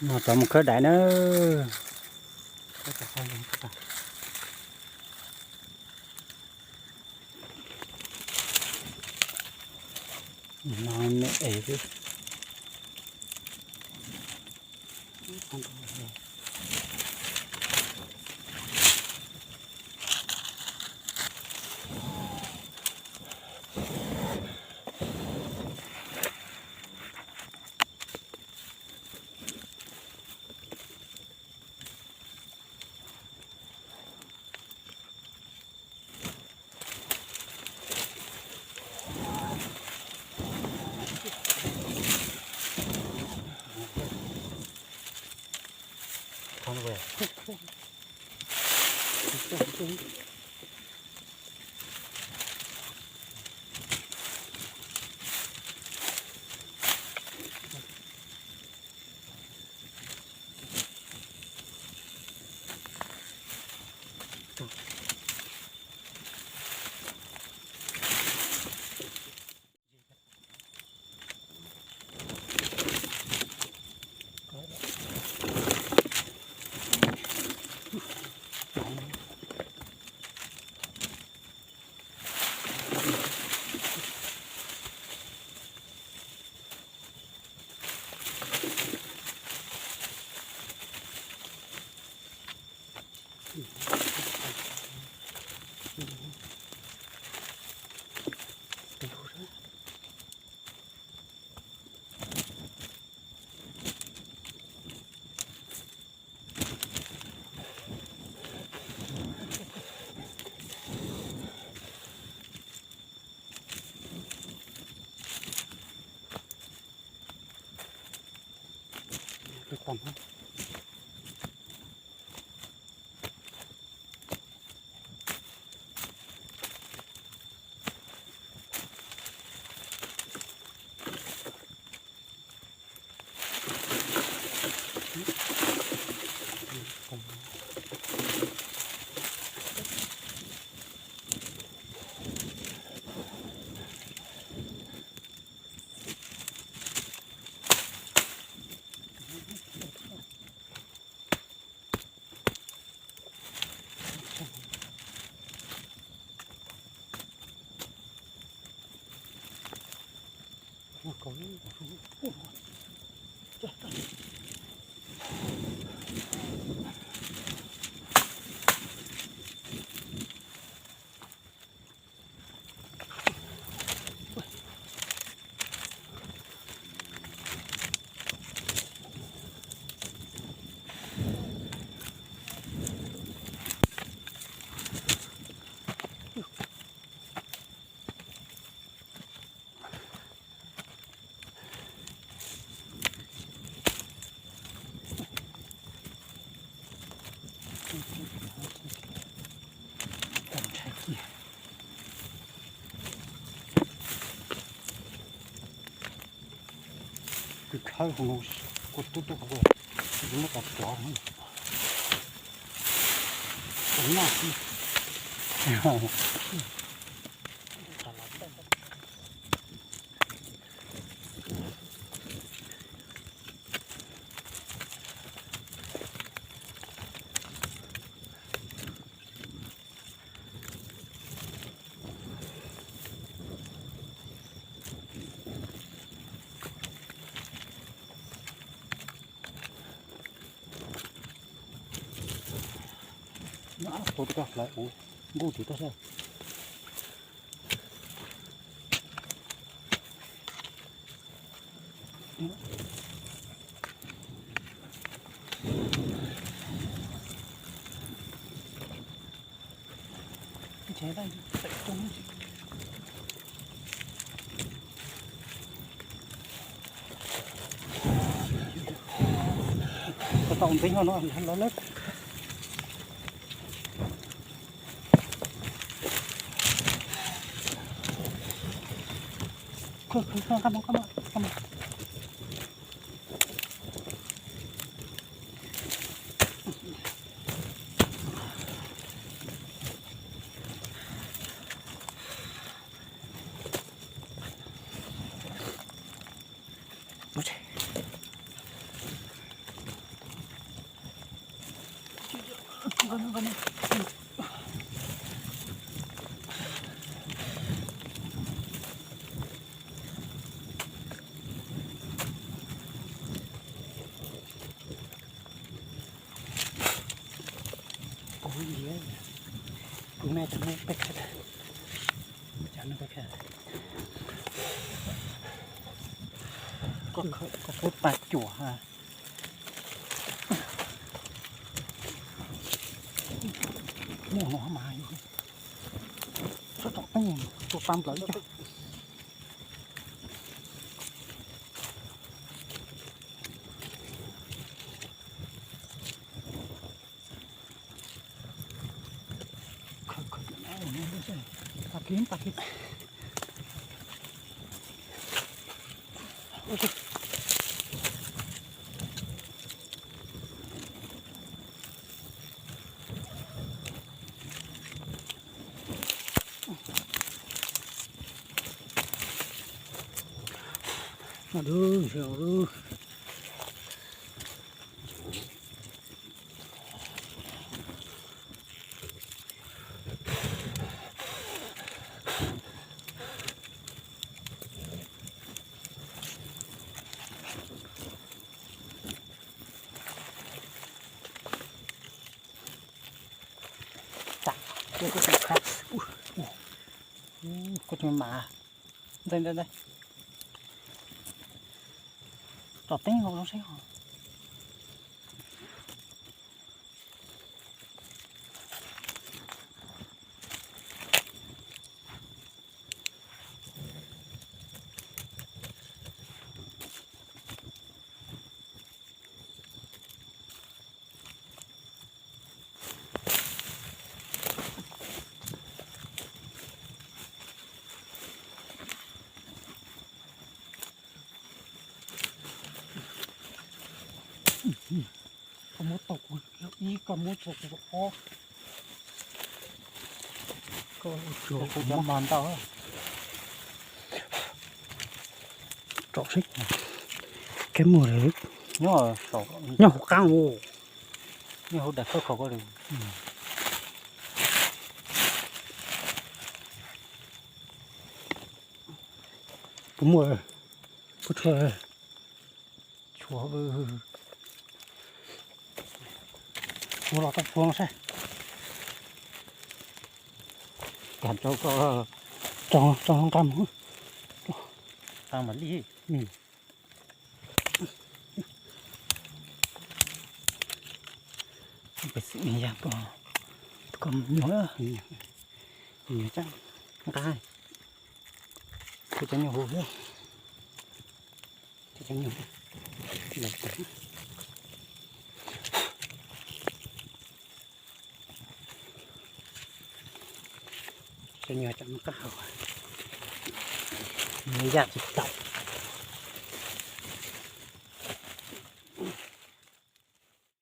No rov mus khawb daiv na. No me es xwb. Kws khawb hauv no kuv tub tub kuv, kuv muab tas tuav, kuv noj xwb. Nyob tus koj hlawv ua nkuj tim koj sab. Tau ntev no no los lawm. Kuv ib, kuv ne cov no peb, cov no peb, koj pub pas cuam ha. Muaj no mas, tsob tsoom peb tua pas nplawm cov. Koj tsis mam, ntxaij ntxaij ntxaij, tsom teeb hauv no seb ho. Koj muab tau kuv ib, koj muab tau kuv ob. Koj ua tsuag kuv cov mas ntau. Tsom seb, kab muag nyob hauv qab, nyob hauv daim khawb khaum ko li. Puas muaj, puas tshuav, tshuav, ua los tau tshuav no saib. Tso, tso nqa mus. Nqa mam li. Pes xwm ya ko, ko nyuag, nyuag tsam nqa, kuv cov nyuag hu xwb, kuv cov nyuag, cov nyuag tsam nqa hauv, nyuag ya tsis tau.